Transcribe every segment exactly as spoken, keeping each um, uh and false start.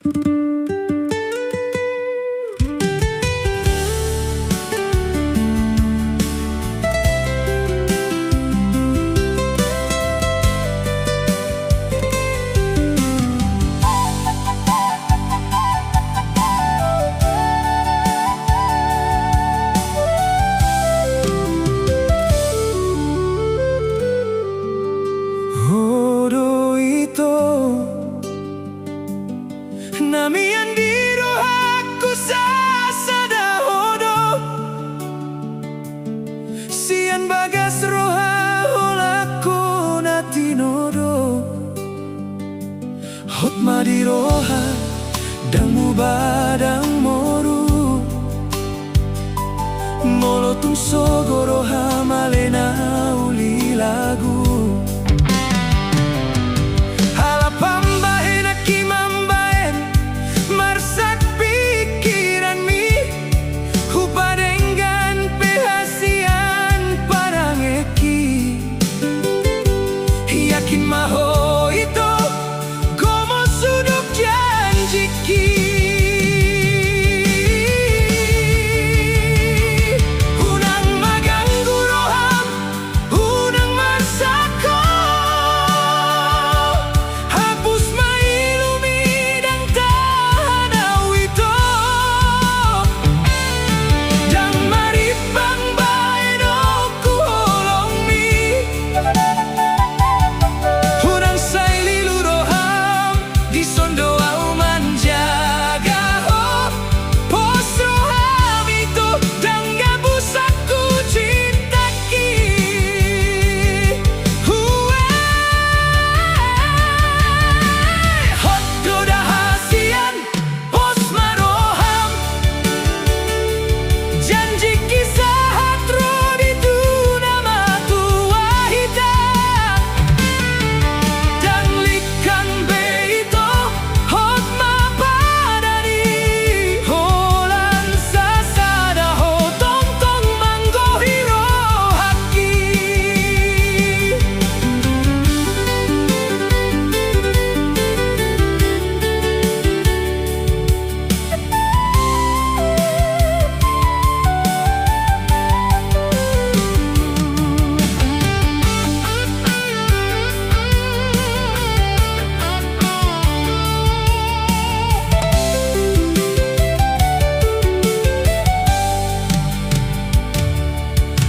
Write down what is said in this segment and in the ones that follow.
Ho do ito na mian di rohangku, sasada Ho do. Sian bagas roha holangku na tinodo. Hot ma di roha, ndang muba ndang moru. Molo tung sogo roham, ale na uli lagu. Ala pambahenanki mambahen, marsak pingkiranmi, hupadenggan pe hasian parangeanki. Yakin ma ho ito, gomos udut janjingki. Unang maganggu roham, unang marsak ho. Hapus ma ilumi, ndang tahan au ito. Ndang marimbang bahenonku holongmi. Unang sai lilu roham, dison do au manjaga ho. Pos roham ito, ndang gabusangku cintangki. Hue, hot do da hasian, pos ma roham. Janjingki sahat ro di tu na matua hita. Ndang lingkan be ito, hot ma pada ni holan sasada ho, tongtong manggohi rohangki.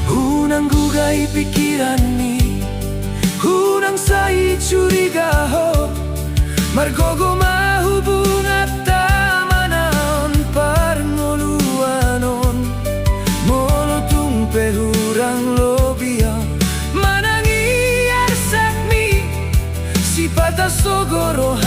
Unang gugai pingkiranmi, unang sai curiga ho. Margogo ma hubunganta manaon parngoluan on. Molo tung pe hurang lobi au manang i arsakmi, sipata sogo roha